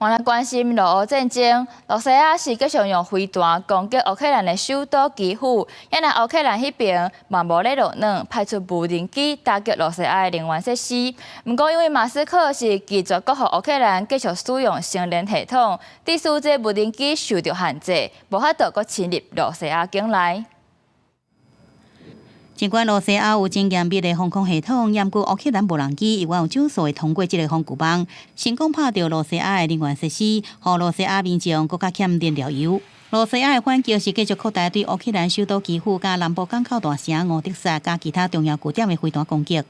我來關心俄烏戰爭，羅西亞是繼續用飛彈攻擊烏克蘭的首都基輔，因為烏克蘭彼邊嘛無咧落軟，派出無人機打擊羅西亞的能源設施。毋過因為馬斯克是拒絕閣予烏克蘭繼續使用星鏈系統，致使這無人機受著限制，無法度閣侵入羅西亞境內。儘管羅西亞有真嚴密的防空系統，毋過烏克蘭無人機猶原有少數會通過這个防禦網，成功拍著羅西亞的能源設施，予羅西亞民眾閣較欠燃料油。羅西亞的反擊是繼續擴大對烏克蘭首都基輔佮南部港口大城敖德薩佮其他重要據點的飛彈攻擊。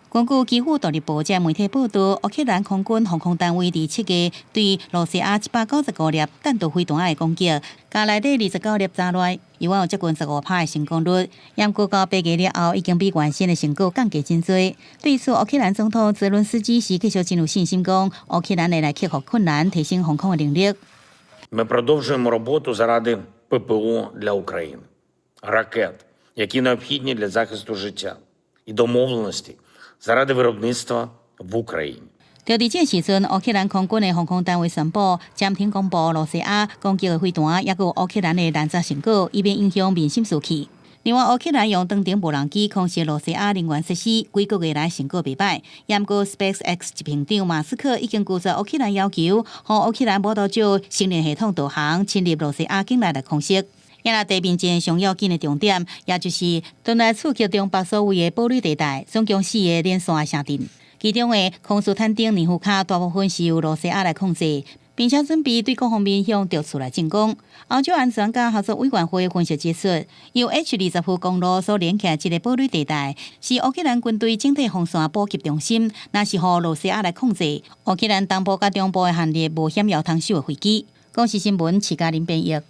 根據基輔獨立報這媒體報道，烏克蘭空軍防空單位佇7月對羅西亞195粒彈道飛彈的攻擊，加內底29粒炸落，猶原有接近15%的成功率。毋過到8月了後，已經比原先的成果降低真濟。對此，烏克蘭總統澤倫斯基是繼續真有信心，講烏克蘭會來克服困難，提升防空的能力。 Ми продовжуємо роботу заради ППО для України, ракет, які необхідні для захисту життя, і домовленості заради виробництва в Україні. 就佇這時陣，烏克蘭空軍的防空單位宣布暫停公布羅西亞攻擊的飛彈，抑閣有烏克蘭的攔截成果，以免影響民心士氣。另外，烏克蘭用長程無人機空襲羅西亞能源設施，幾個月來成果袂䆀。毋過 SpaceX 執行長馬斯克已經拒絕烏克蘭要求，予烏克蘭無法度借星鏈系統導航侵入羅西亞境內來空襲。也若地面戰上要緊的重點，也就是轉來刺激中北所謂的堡壘地帶，總共四个連線的城鎮，其中的康斯坦丁尼夫卡大部分是由羅西亞來控制，並且準備對各方面向德厝來進攻。歐洲安全佮合作委員會分析指出，由 H 20公路所連起來這个堡壘地帶，是烏克蘭軍隊整體防線補給中心，若是予羅西亞來控制，烏克蘭東部佮中部的陷入無險要通守的危機。公視新聞，徐嘉玲編譯。